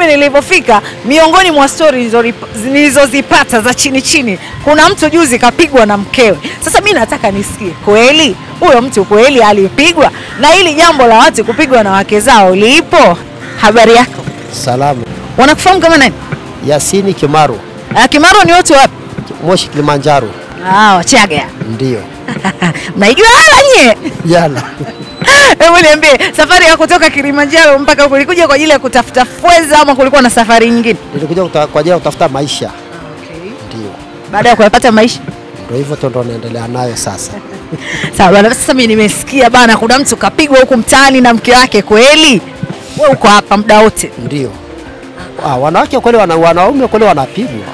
Mimi nilipofika, miongoni mwa stories nilizozipata za chini chini, kuna mtu juzi kapigwa na mkewe. Sasa mimi nataka nisikie, kweli huyo mtu kweli alipigwa? Na hili jambo la watu kupigwa na wake zao lipo? Habari yako? Salama. Wanakufahamu kama nani? Yasini Kimaro. Kimaro ni wote wapi? Moshi, Kilimanjaro. Ah, Wachaga. Ndio. Mnaijua hala nyie? Yala. Hebu niambie, safari ya kutoka Kilimanjaro mpaka kulikuja kwa ajili ya kutafuta fedha ama kulikuwa na safari nyingine? Nilikuja kwa ajili ya kutafuta maisha. Okay. Ndio. Baada ya kupata maisha? Ndio hivyo tu ndo naendelea nayo sasa. Sawa bwana, sasa mimi nimesikia bana kuna mtu kapigwa huku mtaani na mke wake, kweli? Wewe uko hapa muda wote? Ndio. Ah, wanawake kweli, wanaume kweli wanapigwa.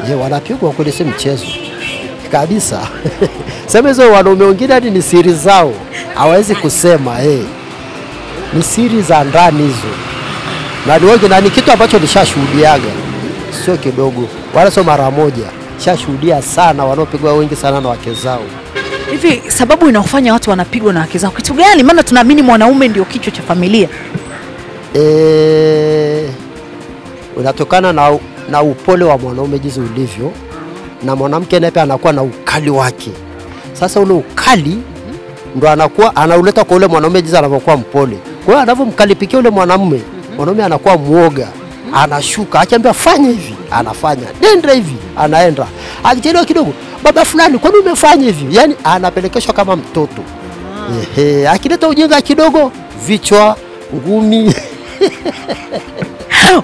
Je, wanapigwa kweli, si mchezo. Kabisa. Sema hizo wanaume wengine hadi ni siri zao hawawezi kusema, Ni siri za ndani hizo. Na ni wengi, na ni kitu ambacho nishashuhudiaga. Sio kidogo, wala sio mara moja. Nishashuhudia sana wanaopigwa wengi sana na wake zao. Hivi sababu inayofanya watu wanapigwa na wake zao kitu gani? Maana tunaamini mwanaume ndio kichwa cha familia. Unatokana na upole wa mwanaume jinsi ulivyo, na mwanamke naye pia anakuwa na ukali wake. Sasa ule ukali ndo anakuwa anauleta kwa ule mwanaume jinsi anavyokuwa mpole. Kwa hiyo anavyomkalipikia ule mwanamume, mwanaume anakuwa muoga, anashuka, akiambia fanya hivi, anafanya. Nenda hivi, anaenda. Akichelewa kidogo, baba fulani, kwani umefanya hivi? Yaani anapelekeshwa kama mtoto. Ehe, akileta ujinga kidogo, vichwa, ngumi.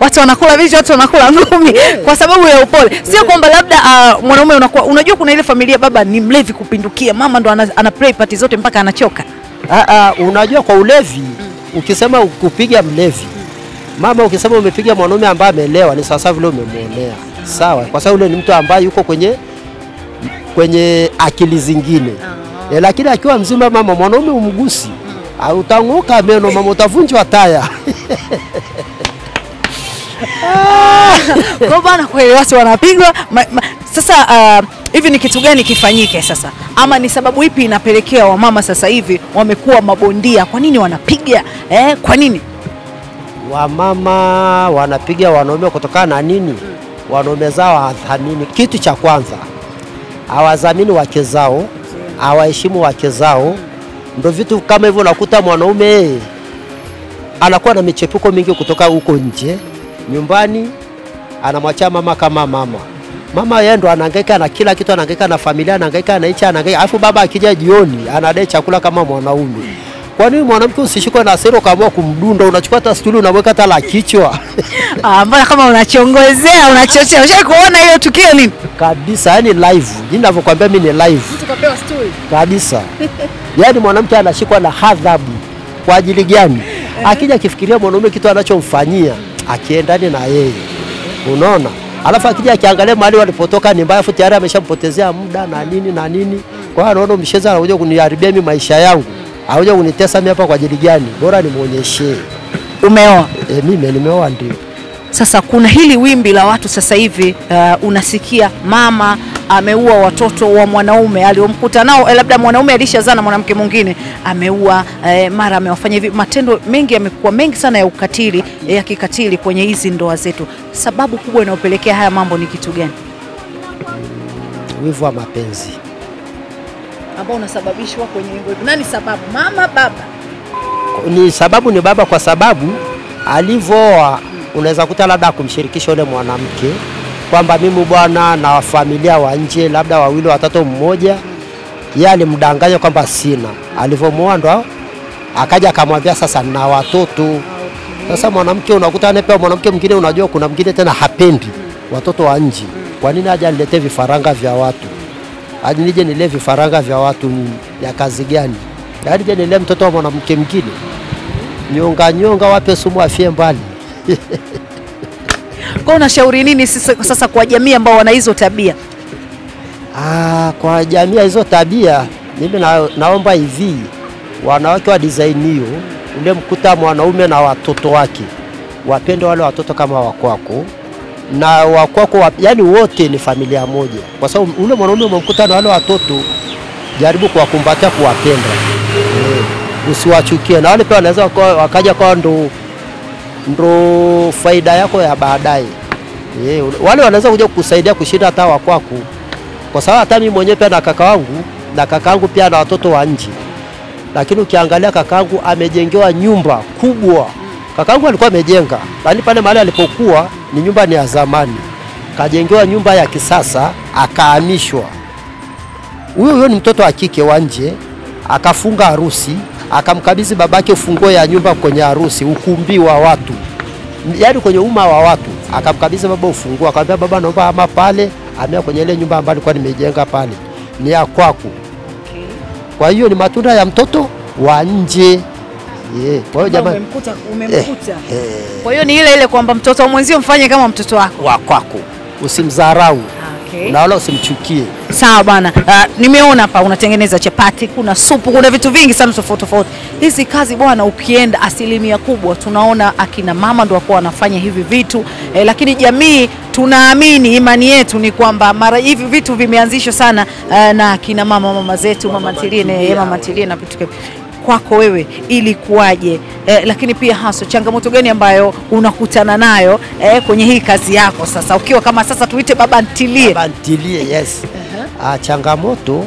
Watu wanakula vichwa, watu wanakula ngumi kwa sababu ya upole. Sio kwamba labda mwanaume unakuwa, unajua kuna ile familia baba ni mlevi kupindukia, mama ndo ana play party zote mpaka anachoka. Unajua kwa ulevi, ukisema kupiga mlevi, mama ukisema umepiga mwanaume ambaye amelewa ni sawa vile umemuonea. Sawa, kwa sababu yule ni mtu ambaye yuko kwenye akili zingine. Lakini akiwa mzima mama, mwanaume umgusi, utanguka meno mama, utavunjwa taya. Kwa bana kweli watu wanapigwa. Sasa hivi ni kitu gani kifanyike sasa? Ama ni sababu ipi inapelekea wamama sasa hivi wamekuwa mabondia? Kwa nini wanapiga? Kwa nini? Wamama wanapiga wanaume kutokana na nini? Wanaume zao hawathamini. Kitu cha kwanza, hawadhamini wake zao, hawaheshimu wake zao. Ndio vitu kama hivyo unakuta mwanaume anakuwa na michepuko mingi kutoka huko nje. Nyumbani anamwacha mama kama mama. Mama yeye ndo anahangaika na kila kitu, anahangaika na familia, anahangaika na hichi, anahangaika. Alafu baba akija jioni anadai chakula kama mwanaume. Kwa nini mwanamke usishikwe na hasira ukaamua kumdunda, unachukua hata stuli unamweka hata la kichwa? Mbona kama unachongozea, unachochea. Ushawahi kuona hiyo tukio nini? Kabisa, yani live. Mimi ninavyokuambia mimi ni live. Mtu kapewa stuli. Kabisa. Yaani mwanamke anashikwa na adhabu kwa ajili gani? Akija akifikiria mwanaume kitu anachomfanyia, akiendani na yeye. Unaona? Alafu akija akiangalia mahali walipotoka ni mbaya, afu tayari ameshampotezea muda na nini na nini. Kwa hiyo anaona msheza anakuja kuniharibia mimi maisha yangu. Anakuja kunitesa mimi hapa kwa ajili gani? Bora nimuonyeshe. Umeoa? Mimi nimeoa ndio. Sasa kuna hili wimbi la watu sasa hivi, unasikia mama ameua watoto wa mwanaume aliyomkuta nao, labda mwanaume alishazaa na mwanamke mwingine, ameua, mara amewafanya hivi. Matendo mengi yamekuwa mengi sana ya ukatili, ya kikatili kwenye hizi ndoa zetu. Sababu kubwa inayopelekea haya mambo ni kitu gani? Wivu wa mapenzi ambao unasababishwa kwenye hivyo. Nani sababu? Mama, baba? Ni sababu ni baba, kwa sababu alivooa unaweza kuta labda kumshirikisha yule mwanamke kwamba mimi bwana na familia wa nje labda wawili watatu mmoja, yeye alimdanganya kwamba sina. Alivyomuoa ndo akaja akamwambia sasa nina watoto. Sasa mwanamke unakuta anapewa mwanamke mwingine, unajua kuna mwingine tena hapendi watoto wa nje. Kwa nini aje niletee vifaranga vya watu? Aje nije nilee vifaranga vya watu ya kazi gani? Yaani je nilee mtoto wa mwanamke mwingine? Nyonga nyonga, wape sumu afie mbali. Kwa unashauri nini sasa kwa jamii ambao wana hizo tabia? Kwa jamii hizo tabia, mimi naomba hivi, wanawake wa design hiyo, ule mkuta mwanaume na watoto wake, wapende wale watoto kama wakwako na wakwako, yani wote ni familia moja. Kwa sababu ule mwanaume umemkuta na wale watoto, jaribu kuwakumbatia, kuwapenda. Usiwachukie. Na wale pia wanaweza wakaja kwa ndo ndo faida yako ya baadaye. Wale wanaweza kuja kukusaidia kushinda hata wa kwako. Kwa sababu hata mimi mwenyewe pia na kaka wangu, na kakaangu pia na watoto wa nje. Lakini ukiangalia kakaangu amejengewa nyumba kubwa. Kakaangu alikuwa amejenga, lakini pale mahali alipokuwa ni nyumba ni ya zamani. Kajengewa nyumba ya kisasa, akahamishwa. Huyo ni mtoto wa kike wa nje, akafunga harusi, akamkabidhi babake funguo ya nyumba kwenye harusi, ukumbi wa watu. Yaani kwenye umma wa watu, akamkabidhi baba ufunguo, akamwambia baba naomba ama pale, amea kwenye ile nyumba ambayo alikuwa nimejenga pale. Ni ya kwako. Okay. Kwa hiyo ni matunda ya mtoto wa nje. Kwa hiyo jamani umemkuta. Kwa hiyo ni ile ile kwamba mtoto wa mwenzio mfanye kama mtoto wako. Wa kwako. Usimdharau. Okay. Na wala usimchukie. Sawa bwana. Nimeona hapa unatengeneza chapati, kuna supu, kuna vitu vingi sana tofauti tofauti. Hizi kazi bwana ukienda asilimia kubwa tunaona akina mama ndio wako wanafanya hivi vitu. Lakini jamii tunaamini, imani yetu ni kwamba mara hivi vitu vimeanzishwa sana na akina mama, mama zetu, mama ntilie, mama ntilie na vitu kama. Kwako wewe ilikuwaje? Lakini pia hasa changamoto gani ambayo unakutana nayo kwenye hii kazi yako sasa ukiwa kama sasa tuite baba ntilie? Baba ntilie, yes. Changamoto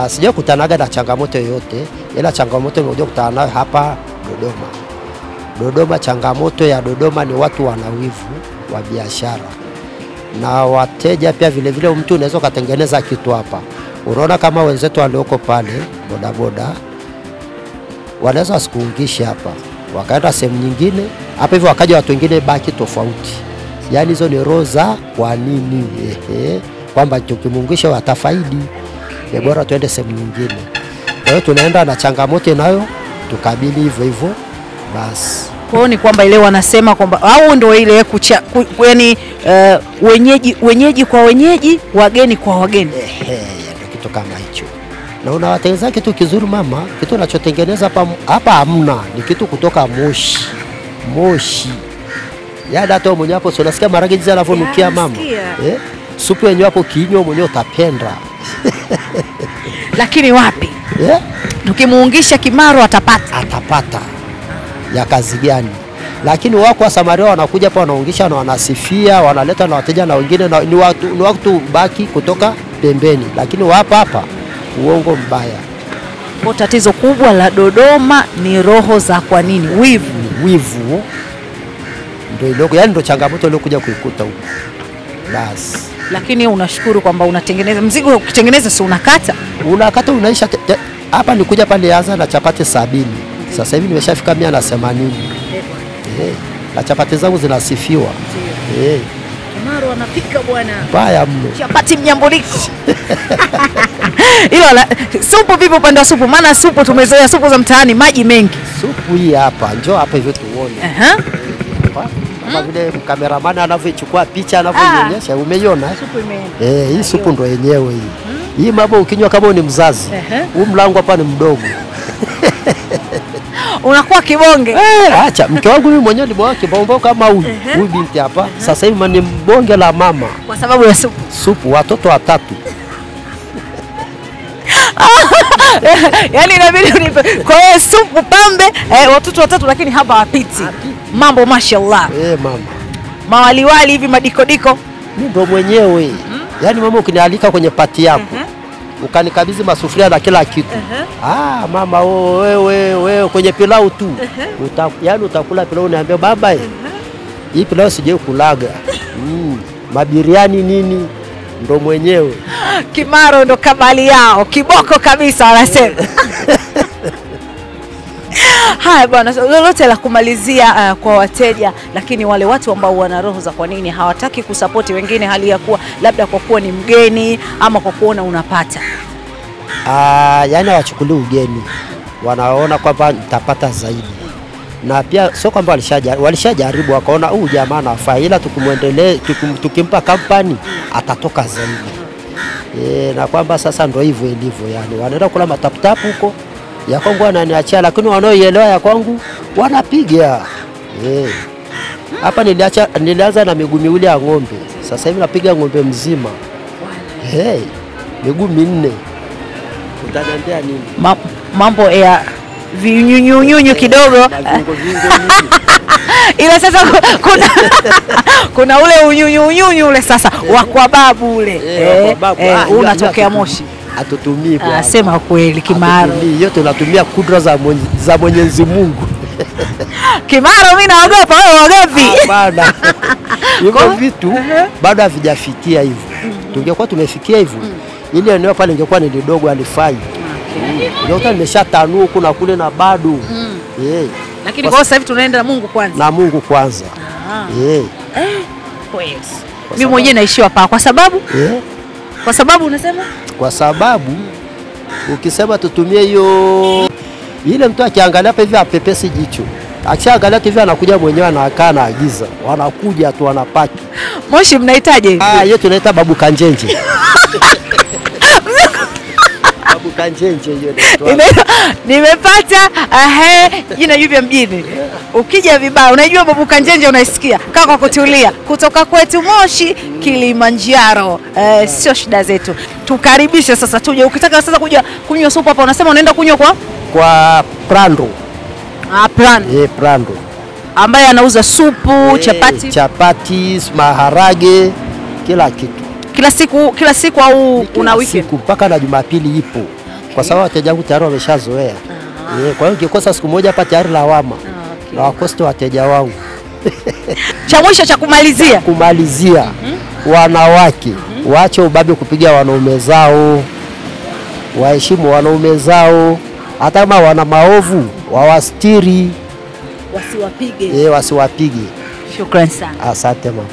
sijakutanaga na changamoto yoyote, ila changamoto nimekuja kukutana nayo hapa Dodoma. Dodoma, changamoto ya Dodoma ni watu wana wivu wa biashara na wateja pia vile vile. Mtu unaweza kutengeneza kitu hapa, unaona kama wenzetu walioko pale bodaboda wanaweza wasikuungishe hapa, wakaenda sehemu nyingine hapa hivyo, wakaja watu wengine baki tofauti. Yaani hizo ni roho za kwa nini, kwamba tukimuungisha watafaidi, ni bora tuende sehemu nyingine. Kwa hiyo tunaenda na changamoto nayo tukabili hivyo hivyo basi. Kwa hiyo ni kwamba ile wanasema kwamba au ndio ile yaani wenyeji kwa wenyeji, wageni kwa wageni. Ndio kitu kama hicho. Na unawatengeneza kitu kizuri mama, kitu unachotengeneza hapa hapa hamna, ni kitu kutoka Moshi. Moshi. Yaani hata mwenyewe hapo sio unasikia marage jinsi yanavyonukia mama. Supu yenyewe hapo kinywa mwenyewe utapenda. Lakini wapi? Tukimuungisha Kimaro atapata. Atapata. Ya kazi gani? Lakini wako wa Samaria wanakuja hapa wanaungisha na wanasifia, wanaleta na wateja na wengine na ni watu baki kutoka pembeni. Lakini hapa hapa uongo mbaya. Kwa tatizo kubwa la Dodoma ni roho za kwa nini? Wivu. Wivu ndio ile, yaani ndio changamoto iliyokuja kuikuta huko. Basi. Lakini unashukuru kwamba unatengeneza mzigo, ukitengeneza si unakata? Unakata unaisha. Hapa nilikuja pale anza na chapati 70. Sasa hivi nimeshafika 180. Na chapati zangu zinasifiwa. Kimaro anapika bwana. Baya mno. Chapati mnyambuliko. Ilo la supu vipi upande wa supu? Maana supu tumezoea supu za mtaani maji mengi. Supu hii hapa, njoo hapa hivyo tuone. Hapa kama vile cameraman anavyochukua picha anavyoionyesha, umeiona? Supu imeenda. Hii supu ndo yenyewe hii. Hii mambo ukinywa kama ni mzazi. Huu mlango hapa ni mdogo. Unakuwa kibonge. Acha mke wangu mimi mwenyewe ni bwana kibongo kama huyu. Huyu binti hapa sasa hivi ni mbonge la mama. Kwa sababu ya supu. Supu watoto watatu. Yaani inabidi unipe. Kwa hiyo supu pambe, watoto watatu lakini hapa hapiti. Mambo mashallah. Mama. Mawaliwali hivi madikodiko. Mimi ndo mwenyewe. Yaani mama ukinialika kwenye pati yako. Ukanikabidhi masufuria na kila kitu. Mama wewe kwenye pilau tu. Yaani utakula pilau uniambia baba hii pilau sijai kulaga. Mabiriani nini ndo mwenyewe. Kimaro ndo kabali yao, kiboko kabisa wanasema. Haya bwana, lolote la kumalizia kwa wateja, lakini wale watu ambao wana roho za kwa nini hawataki kusapoti wengine hali ya kuwa labda kwa kuwa ni mgeni ama kwa kuona unapata. Yaani hawachukuli ugeni, wanaona kwamba nitapata zaidi. Na pia sio kwamba walishajaribu wakaona huyu jamaa anafaa, ila tukimwendelee tukimpa kampani atatoka zaidi. Na kwamba sasa ndio hivyo ilivyo, yani wanaenda kula mataputapu huko. Ya kwangu wananiachia, lakini wanaoielewa ya kwangu wanapiga. Hapa nilianza na miguu miwili ya ng'ombe. Sasa hivi napiga ng'ombe mzima. Miguu minne. Utaniambia nini? Mambo ya vinyunyunyu kidogo. Na viungo nini? Ila sasa kuna ule unyunyu unyunyu ule sasa wa kwa babu ule. Unatokea moshi. Hatutumii bwana. Sema kweli Kimaro. Hiyo tunatumia kudra za Mwenyezi Mungu. Kimaro mimi naogopa, wewe uogopi? Hapana. Hivyo vitu bado havijafikia hivyo. Tungekuwa tumefikia hivyo, ile eneo pale ingekuwa ni lidogo alifai. Ndio nimeshatanua huku na kule na bado. Lakini kwa sasa hivi tunaenda na Mungu kwanza. Na Mungu kwanza. Kweli. Mimi mwenyewe naishiwa pa kwa sababu? Kwa sababu unasema? Kwa sababu ukisema tutumie hiyo ile, mtu akiangalia hapa hivi apepesi jicho. Akishaangalia hivi anakuja mwenyewe anakaa na agiza. Wanakuja tu wanapaki. Moshi mnahitaje? Hiyo tunaita babu kanjenje. Babu kanjenje hiyo ndio. Nimepata jina jipya mjini. Ukija vibaya unajua babu kanjenje unaisikia. Kaa kwa kutulia. Kutoka kwetu Moshi Kilimanjaro. Sio shida zetu. Tukaribishe sasa tuje. Ukitaka sasa kuja kunywa supu hapa unasema unaenda kunywa kwa Prando. Prando. Prando. Ambaye anauza supu, chapati. Chapati, maharage, kila kitu. Kila siku au una weekend? Siku mpaka na Jumapili ipo. Kwa sababu wateja wangu tayari wameshazoea. Kwa hiyo ukikosa siku moja hapa tayari lawama. Na wakoste wateja wangu. Cha mwisho cha kumalizia. Kumalizia. Wanawake waache ubabe kupiga wanaume zao. Waheshimu wanaume zao. Hata kama wana maovu wawastiri. Wasiwapige. Wasiwapige. Shukrani sana. Asante mama.